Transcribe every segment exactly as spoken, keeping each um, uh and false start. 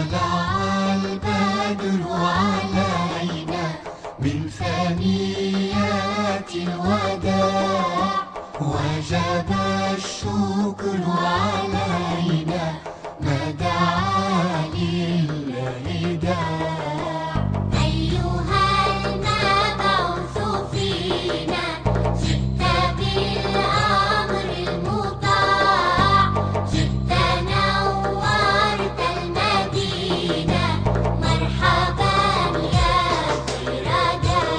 طلع البدر علينا من ثنيات الوداع، وجب الشكر علينا ما دعا لله داع. أيها المبعوث فينا، جئت بالأمر المطاع، جئت نورت المدينة، مرحبا يا خير داع.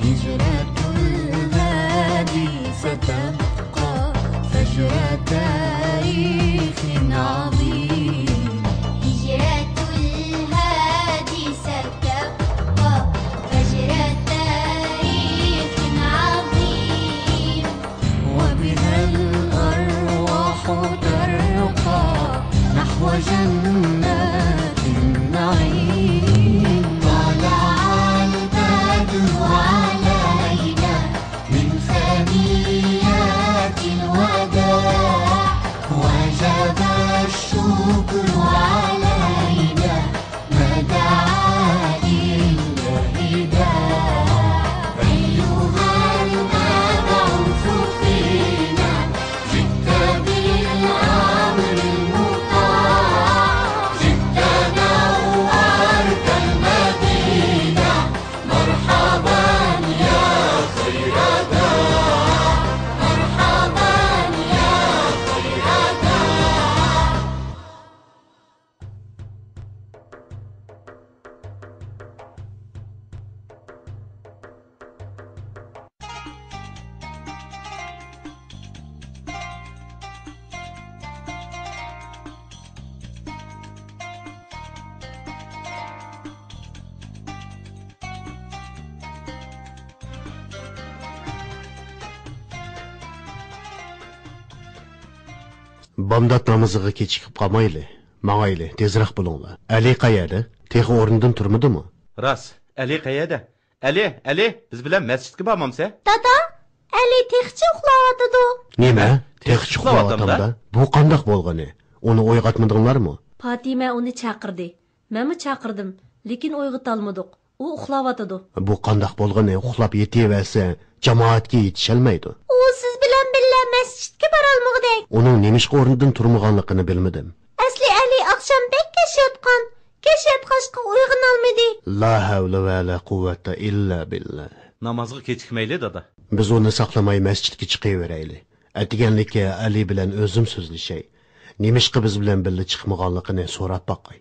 هجرة الهادي ستبقى فجر تاريخ عظيم. هجرة الهادي ستبقى فجر تاريخ عظيم. وبها الأرواح ترقى نحو جنات النعيم. طلع البدر علينا من ثنيات الوداع، وجب الشكر علينا ما دعا لله داع. أيها المبعوث فينا، جئت بالأمر المطاع، جئت نورت المدينة، مرحبا يا خير داع، مرحبا يا خير داع. بامدات نامىزىغا كېچىكىپ قالمايلى. ماڭايلى، تېزرەك بولۇڭلار. ئەلى قەيەردە؟ تېخى ئورنىدىن تۇرمىدىمۇ؟ راست، ئەلى قەيەردە؟ ئەلى، ئەلى، بىز بىلەن مەسچىتكە بارمامسەن؟ دادا، ئەلى تېخىچە ئۇخلاۋاتىدۇ. نېمە؟ تېخىچە ئۇخلاۋاتامدا؟ بۇ قانداق بولغىنى؟ ئۇنى ئويغاتمىدىڭلارمۇ؟ پاتىمە ئۇنى چاقىردى. مەنمۇ چاقىردىم، لېكىن ئويغىتالمىدۇق. ئۇ ئۇخلاۋاتىدۇ. بۇ قانداق بولغىنى؟ ئۇخلاپ يېتىۋەرسە، جامائەتكە يېتىشەلمەيدۇ. ئۇ سىز بىلەن بىللە مەسچىتكە بارالمىغۇدەك. ئۇنىڭ نېمىشقا ئورنىدىن تۇرمىغانلىقىنى بىلمىدىم. ئەسلى ئەلى ئاخشام بەك كەش ياتقان. كەش ياتقاچقا ئويغىنالمىدى. لا ھەۋلە ۋە لا قۇۋۋەتە ئىللا بىللا. نامازغا كېچىكمەيلى، دادا. بىز ئۇنى ساقلىماي مەسچىتكە چىقىۋېرەيلى. ئەتىگەنلىككە ئەلى بىلەن ئۆزۈم سۆزلىشەي. نېمىشقا بىز بىلەن بىللە چىقمىغانلىقىنى سوراپ باقاي.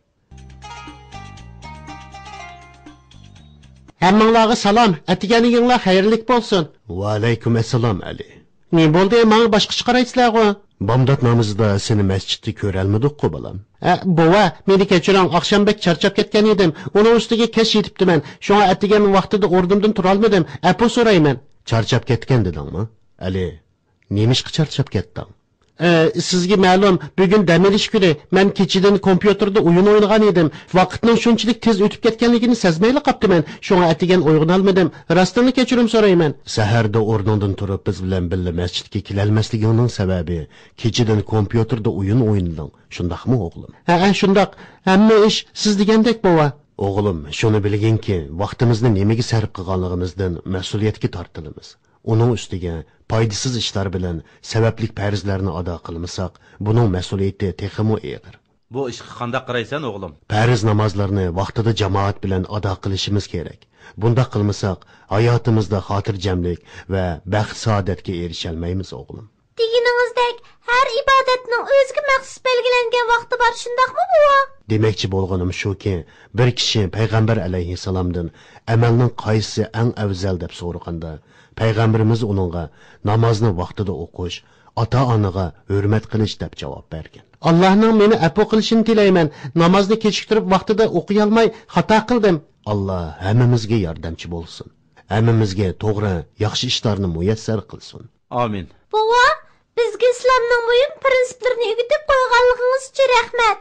ھەممىڭلارغا سالام، ئەتىگەنلىكىڭلار خەيرلىك بولسۇن. ۋەئەلەيكۇم ئەسسالام، ئەلى. نېمە بولدى، ماڭا باشقىچە قارايسىلەرغۇ؟ بامدات نامىزىدا سېنى مەسچىتتە كۆرەلمىدۇققۇ، بالام. ئە، بوۋا، مېنى كەچۈرۈڭ، ئاخشام بەك چارچاپ كەتكەن ئىدىم. ئۇنىڭ ئۈستىگە كەچ يېتىپتىمەن. شۇڭا ئەتىگەن ۋاقتىدا ئورنۇمدىن تۇرالمىدىم. ئەپۇ سورايمەن. چارچاپ كەتكەن دېدىڭمۇ؟ ئەلى، نېمىشقا چارچاپ كەتتىڭ؟ ئە، سىزگە مەلۇم، بۈگۈن دەم ئېلىش كۈنى. مەن كېچىدىن كومپيۇتېردا ئويۇن ئوينىغان ئىدىم. ۋاقىتنىڭ شۇنچىلىك تېز ئۆتۈپ كەتكەنلىكىنى سەزمەيلا قاپتىمەن. شۇڭا ئەتىگەن ئويغىنالمىدىم. راستتىنلا كەچۈرۈم سورايمەن. سەھەردە ئورنۇڭدىن تۇرۇپ، بىز بىلەن بىللە مەسچىتكە كېلەلمەسلىكىڭنىڭ سەۋەبى، كېچىدىن كومپيۇتېردا ئويۇن ئوينىدىڭ. شۇنداقمۇ، ئوغلۇم؟ ھەئە، شۇنداق. ھەممە ئىش سىز دېگەندەك، بوۋا. ئوغلۇم، شۇنى بىلگىنكى، ۋاقتىمىزنى نېمىگە سەرپ قىلغانلىقىمىزدىن مەسئۇلىيەتكە تارتىلىمىز. ئۇنىڭ ئۈستىگە پايدىسىز ئىشلار بىلەن سەۋەبلىك پەرزلەرنى ئادا قىلمىساق، بۇنىڭ مەسئۇلىيىتى تېخىمۇ ئېغىر. بۇ ئىشقا قانداق قارايسەن، ئوغلۇم؟ پەرز نامازلارنى ۋاقتىدا جامائەت بىلەن ئادا قىلىشىمىز كېرەك. بۇنداق قىلمىساق، ھاياتىمىزدا خاتىرجەملىك ۋە بەخت-سائادەتكە ئېرىشەلمەيمىز، ئوغلۇم. دېگىنىڭىزدەك، ھەر ئىبادەتنىڭ ئۆزىگە مەخسۇس بەلگىلەنگەن ۋاقتى بار، شۇنداقمۇ، بوۋا؟ دېمەكچى بولغىنىم شۇكى، بىر كىشى پەيغەمبەر ئەلەيھىسسالامدىن ئەمەلنىڭ قايسىسى ئەڭ ئەۋزەل دەپ سورىغاندا، پەيغەمبىرىمىز ئۇنىڭغا نامازنى ۋاقتىدا ئوقۇش، ئاتا-ئانىغا ھۆرمەت قىلىش دەپ جاۋاب بەرگەن. ئاللاھنىڭ مېنى ئەپۇ قىلىشىنى تىلەيمەن، نامازنى كېچىكتۈرۈپ ۋاقتىدا ئوقۇيالماي خاتا قىلدىم. ئاللاھ ھەممىمىزگە ياردەمچى بولسۇن. ھەممىمىزگە توغرا، ياخشى ئىشلارنى مۇيەسسەر قىلسۇن. ئامىن. بوۋا، بىزگە ئىسلامنىڭ مۇھىم پىرىنسىپلىرىنى ئۆگىتىپ قويغانلىقىڭىز ئۈچۈن رەھمەت.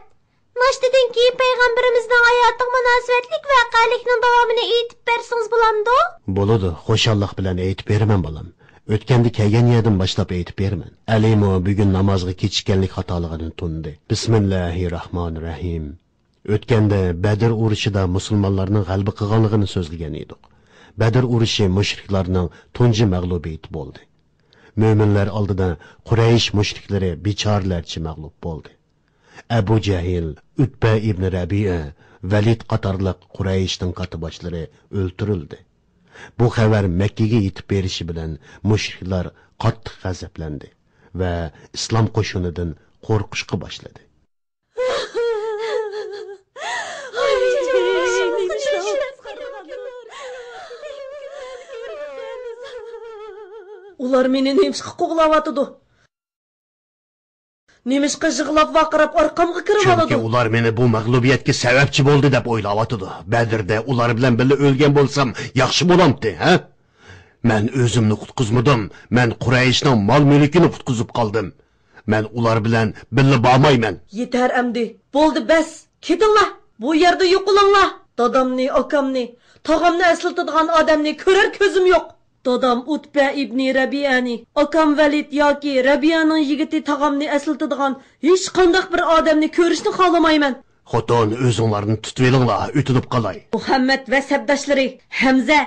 ناشتىدىن كېيىن پەيغەمبىرىمىزنىڭ ھاياتىغا مۇناسىۋەتلىك ۋەقەلىكنىڭ داۋامىنى ئېيتىپ بەرسىڭىز بولامدۇ؟ بولىدۇ، خۇشاللىق بىلەن ئېيتىپ بېرىمەن، بالام. ئۆتكەندە كەلگەن يەردىن باشلاپ ئېيتىپ بېرىمەن. ئەلىمۇ بۈگۈن نامازغا كېچىككەنلىك خاتالىقىنى تونۇدى. بىسمىللاھىرراھمانىرراھىم. ئۆتكەندە بەدر ئۇرۇشىدا مۇسۇلمانلارنىڭ غەلىبە قىلغانلىقىنى سۆزلىگەن ئىدۇق. بەدر ئۇرۇشى مۇشرىكلارنىڭ تۇنجى مەغلۇبىيىتى بولدى. مۆمىنلەر ئالدىدا قۇرەيش مۇشرىكلىرى بىچارىلەرچە مەغلۇپ بولدى. ئەبۇ جەھىل، ئۇتبە ئىبنى رەبىئە، ۋەلىد قاتارلىق قۇرەيشنىڭ كاتتىباشلىرى ئۆلتۈرۈلدى. بۇ خەۋەر مەككىگە يېتىپ بېرىشى بىلەن مۇشرىكلار قاتتىق غەزەپلەندى ۋە ئىسلام قوشۇنىدىن قورقۇشقا باشلىدى. ئۇلار مېنى نېمىشقا قوغلاۋاتىدۇ؟ نېمىشقا يىغلاپ ۋارقىراپ ئارقامغا كىرىۋالىدۇ؟ چۈنكى ئۇلار مېنى بۇ مەغلۇبىيەتكە سەۋەبچى بولدى دەپ ئويلاۋاتىدۇ. بەدىردە ئۇلار بىلەن بىللە ئۆلگەن بولسام ياخشى بولامتى، ھە؟ مەن ئۆزۈمنى قۇتقۇزمىدىم، مەن قۇرەيشنىڭ مال-مۈلكىنى قۇتقۇزۇپ قالدىم. مەن ئۇلار بىلەن بىللە بارمايمەن. يېتەر ئەمدى. بولدى، بەس. كېتىڭلار. بۇ يەردە يوقىلىڭلار. دادامنى، ئاكامنى، تاغامنى ئەسلىتىدىغان ئادەمنى كۆرەر كۆزۈم يوق. دادام ئۇتبە ئىبنى رەبىئەنى، ئاكام ۋەلىد ياكى رەبىئەنىڭ يىگىتى تاغامنى ئەسلىتىدىغان ھېچقانداق بىر ئادەمنى كۆرۈشنى خالىمايمەن. خوتۇن، ئۆزۈڭلارنى تۇتۇۋېلىڭلار، ئۆتۈنۈپ قالاي. مۇھەممەد ۋە سەپداشلىرى، ھەمزە،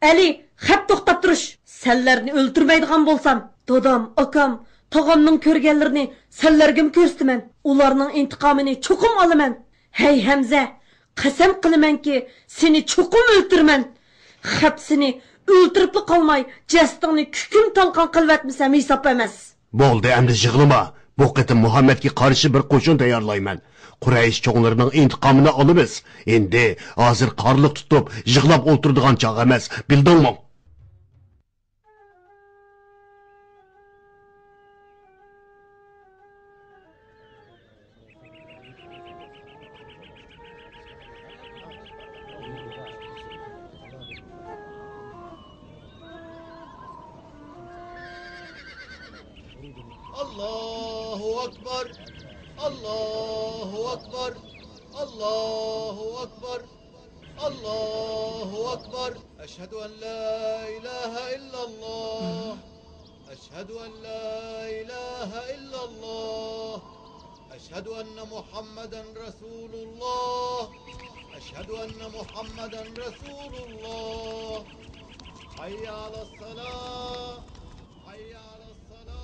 ئەلى، خەپ توختاپ تۇرۇش! سەنلەرنى ئۆلتۈرمەيدىغان بولسام، دادام، ئاكام، تاغامنىڭ كۆرگەنلىرىنى سەنلەرگىمۇ كۆرسىتىمەن. ئۇلارنىڭ ئىنتىقامىنى چوقۇم ئالىمەن. ھەي ھەمزە، قەسەم قىلىمەنكى، سېنى چوقۇم ئۆلتۈرىمەن. خەپ سېنى ئۆلتۈرۈپلا قالماي، جەسىتىڭنى كۈكۈم تالقان قىلىۋەتمىسەم ھېساب ئەمەس. بولدى، ئەمدى يىغلىما. بۇ قېتىم مۇھەممەدكە قارشى بىر قوشۇن تەييارلايمەن. قۇرەيش چوڭلىرىنىڭ ئىنتىقامىنى ئالىمىز. ئېندى ھازىر قارلىق تۇتۇپ، يىغلاپ ئولتۇرىدىغان چاغ ئەمەس، بىلدىڭمۇ؟ الله أكبر، الله أكبر، الله أكبر، الله أكبر. أشهد أن لا إله إلا الله. أشهد أن لا إله إلا الله. أشهد أن محمدا رسول الله. أشهد أن محمدا رسول الله. حي على الصلاة. حي على الصلاة.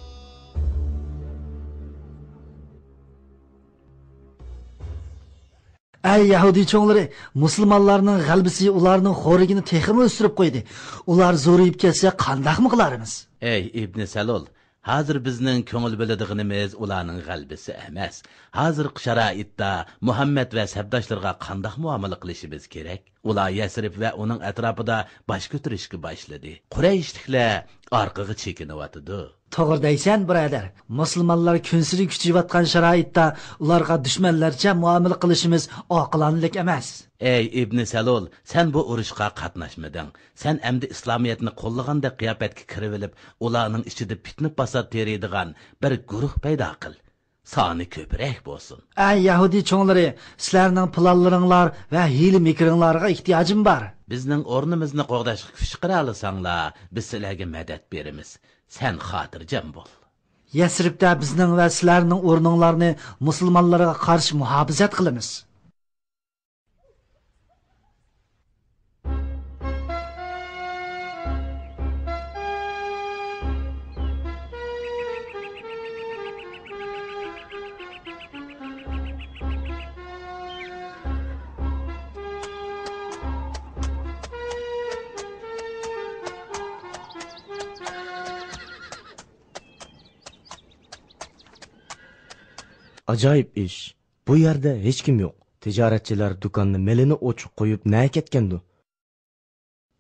ئەي يەھۇدىي چوڭلىرى، مۇسۇلمانلارنىڭ غەلىبىسى ئۇلارنىڭ خورىكىنى تېخىمۇ ئۆستۈرۈپ قويدى. ئۇلار زورىيىپ كەتسە قانداقمۇ قىلارمىز؟ ئەي ئىبنى سەلۇل، ھازىر بىزنىڭ كۆڭۈل بۆلىدىغىنىمىز ئۇلارنىڭ غەلىبىسى ئەمەس. ھازىرقى شارائىتتا مۇھەممەد ۋە سەپداشلىرىغا قانداق مۇئامىلە قىلىشىمىز كېرەك؟ ئۇلار يەسرىب ۋە ئۇنىڭ ئەتراپىدا باش كۆتۈرۈشكە باشلىدى. قۇرەيشلىكلەر ئارقىغا چېكىنىۋاتىدۇ. توغرا دەيسەن، بۇرادەر. مۇسۇلمانلار كۈنسېرى كۈچىيىۋاتقان شارائىتتا ئۇلارغا دۈشمەنلەرچە مۇئامىلە قىلىشىمىز ئاقىلانىلىك ئەمەس. ئەي ئىبنى سەلۇل، سەن بۇ ئۇرۇشقا قاتناشمىدىڭ. سەن ئەمدى ئىسلامىيەتنى قوللىغاندەك قىياپەتكە كىرىۋېلىپ، ئۇلارنىڭ ئىچىدە پىتنە-پاسات تېرىيدىغان بىر گۇرۇھ پەيدا قىل. سانى كۆپرەك بولسۇن. ئەي يەھۇدىي چوڭلىرى، سىلەرنىڭ پىلانلىرىڭلار ۋە ھىيلە-مىكرىڭلارغا ئېھتىياجىم بار. بىزنىڭ ئورنىمىزنى قوغداشقا كۈچ چىقىرالىساڭلار، بىز سىلەرگە مەدەت بېرىمىز. سەن خاتىرجەم بول. يەسرىبتە بىزنىڭ ۋە سىلەرنىڭ ئورنۇڭلارنى مۇسۇلمانلارغا قارشى مۇھاپىزەت قىلىمىز. ئاجايىپ ئىش. بۇ يەردە ھېچكىم يوق. تىجارەتچىلەر دۇكاننى مېلىنى ئوچۇق قويۇپ نەگە كەتكەندۇ؟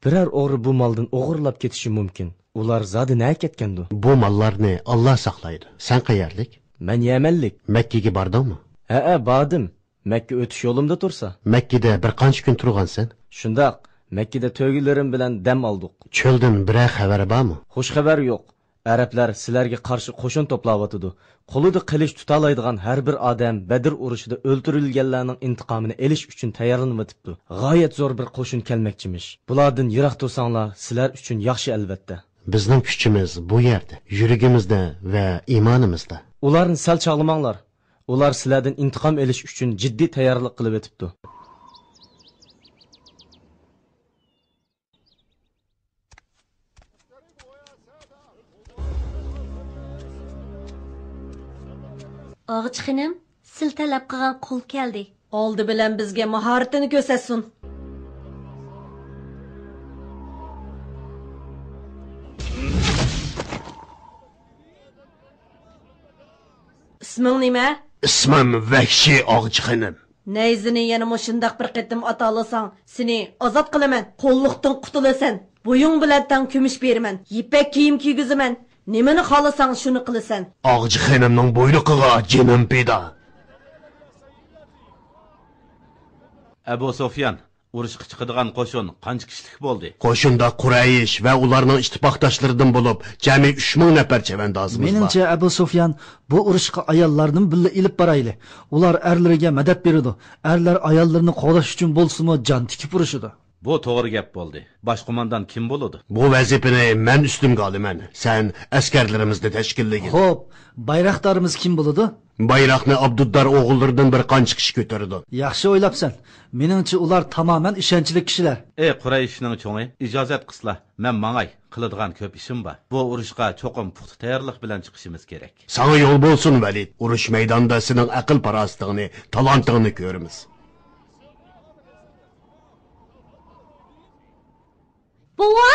بىرەر ئوغرى بۇ مالدىن ئوغرىلاپ كېتىشى مۇمكىن. ئۇلار زادى نەگە كەتكەندۇ؟ بۇ ماللارنى ئاللا ساقلايدۇ. سەن قەيەرلىك؟ مەن يەمەنلىك. مەككىگە باردىڭمۇ؟ ھەئە، باردىم. مەككە ئۆتۈش يولۇمدا تۇرسا. مەككىدە بىر قانچە كۈن تۇرغانسەن؟ شۇنداق. مەككىدە تۆگىلىرىم بىلەن دەم ئالدۇق. چۆلدىن بىرەر خەۋەر بارمۇ؟ خۇش خەۋەر يوق. ئەرەبلەر سىلەرگە قارشى قوشۇن توپلاۋاتىدۇ. قولىدا قىلىچ تۇتالايدىغان ھەر بىر ئادەم بەدر ئۇرۇشىدا ئۆلتۈرۈلگەنلەرنىڭ ئىنتىقامىنى ئېلىش ئۈچۈن تەييارلىنىۋېتىپتۇ. غايەت زور بىر قوشۇن كەلمەكچىمىش. بۇلاردىن يىراق تۇرساڭلار، سىلەر ئۈچۈن ياخشى ئەلۋەتتە. بىزنىڭ كۈچىمىز بۇ يەردە، يۈرىكىمىزدە ۋە ئىمانىمىزدا. ئۇلارنى سەل چاغلىماڭلار. ئۇلار سىلەردىن ئىنتىقام ئېلىش ئۈچۈن جىددىي تەييارلىق قىلىۋېتىپتۇ. ئاغىچى خېنىم، سىل تەلەپ قىلغان قۇل كەلدى. ئالدى بىلەن بىزگە ماھارىتىنى كۆرسەتسۇن. ئىسمىڭ نېمە؟ ئىسمىم ۋەھشىي ئاغىچى خېنىم. نەيزىنى يەنە مۇشۇنداق بىر قېتىم ئاتالىساڭ، سېنى ئازاد قىلىمەن. قۇللۇقتىن قۇتۇلىسەن. بويۇڭ بىلەن تەڭ كۈمۈش بېرىمەن. يىپەك كىيىم كىيگۈزىمەن. نېمىنى خالىساڭ، شۇنى قىلىسەن. ئاغىچى خېنىمنىڭ بۇيرۇقىغا جېنىم پىدا. ئەبۇ سۇفيان، ئۇرۇشقا چىقىدىغان قوشۇن قانچە كىشىلىك بولدى؟ قوشۇندا قۇرەيش ۋە ئۇلارنىڭ ئىتتىپاقداشلىرىدىن بولۇپ، جەمئىي ئۈچ مىڭ نەپەر چەۋەندازىمىز بار. مېنىڭچە، ئەبۇ سۇفيان بۇ ئۇرۇشقا ئاياللارنىمۇ بىللە ئېلىپ بارايلى. ئۇلار ئەرلىرىگە مەدەت بېرىدۇ. ئەرلەر ئاياللىرىنى قوغداش ئۈچۈن بولسىمۇ جان تىكىپ ئۇرۇشىدۇ. بۇ توغرا گەپ بولدى. باش قوماندان كىم بولىدۇ؟ بۇ ۋەزىپىنى مەن ئۈستۈمگە ئالىمەن. سەن ئەسكەرلىرىمىزنى تەشكىللىگىن. خوپ، بايراقدارىمىز كىم بولىدۇ؟ بايراقنى ئابدۇددار ئوغۇللىرىدىن بىر قانچە كىشى كۆتۈرىدۇ. ياخشى ئويلاپسەن. مېنىڭچە، ئۇلار تامامەن ئىشەنچلىك كىشىلەر. ئەي قۇرەيشنىڭ چوڭى، ئىجازەت قىلسىلا، مەن ماڭاي. قىلىدىغان كۆپ ئىشىم بار. بۇ ئۇرۇشقا چوقۇم پۇختا تەييارلىق بىلەن چىقىشىمىز كېرەك. ساڭا يول بولسۇن، ۋەلىد. ئۇرۇش مەيدانىدا سېنىڭ ئەقىل-پاراسىتىڭنى، تالانتىڭنى كۆرىمىز. بوۋا،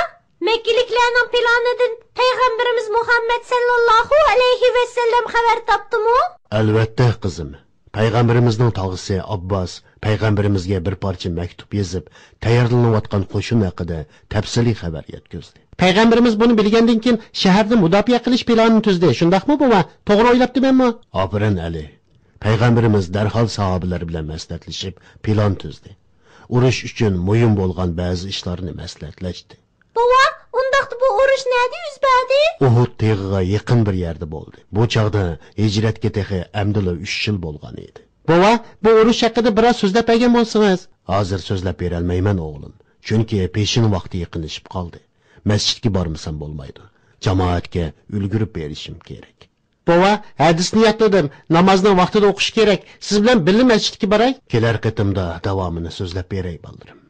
مەككىلىكلەرنىڭ پىلانىدىن پەيغەمبىرىمىز مۇھەممەد سەللەللاھۇ ئەلەيھى ۋەسەللەم خەۋەر تاپتىمۇ؟ ئەلۋەتتە، قىزىم. پەيغەمبىرىمىزنىڭ تاغىسى ئابباس پەيغەمبىرىمىزگە بىر پارچە مەكتۇپ يېزىپ، تەييارلىنىۋاتقان قوشۇن ھەققىدە تەپسىلىي خەۋەر يەتكۈزدى. پەيغەمبىرىمىز بۇنى بىلگەندىن كېيىن، شەھەرنى مۇداپىئە قىلىش پىلانىنى تۈزدى. شۇنداقمۇ، بوۋا؟ توغرا ئويلاپتىمەنمۇ؟ ئاپىرىن، ئەلى. پەيغەمبىرىمىز دەرھال ساھابىلەر بىلەن مەسلىھەتلىشىپ، پىلان تۈزدى. ئۇرۇش ئۈچۈن مۇھىم بولغان بەزى ئىشلارنى مەسلىھەتلەشتى. بوۋا، ئۇنداقتا بۇ ئۇرۇش نەدە يۈز بەردى؟ ئۇھۇد تېغىغا يېقىن بىر يەردە بولدى. بۇ چاغدا ھىجرەتكە تېخى ئەمدىلا ئۈچ يىل بولغان ئىدى. بوۋا، بۇ ئۇرۇش ھەققىدە بىراز سۆزلەپ بەرگەن بولسىڭىز. ھازىر سۆزلەپ بېرەلمەيمەن، ئوغلۇم. چۈنكى پېشىن ۋاقتى يېقىنلىشىپ قالدى. مەسچىتكە بارمىسام بولمايدۇ. جامائەتكە ئۈلگۈرۈپ بېرىشىم كېرەك. بوۋا، ھەدىسنى يادلىدىم. نامازنى ۋاقتىدا ئوقۇش كېرەك. سىز بىلەن بىللە مەسچىتكە باراي. كېلەر قېتىمدا داۋامىنى سۆزلەپ بېرەي، بالىلىرىم.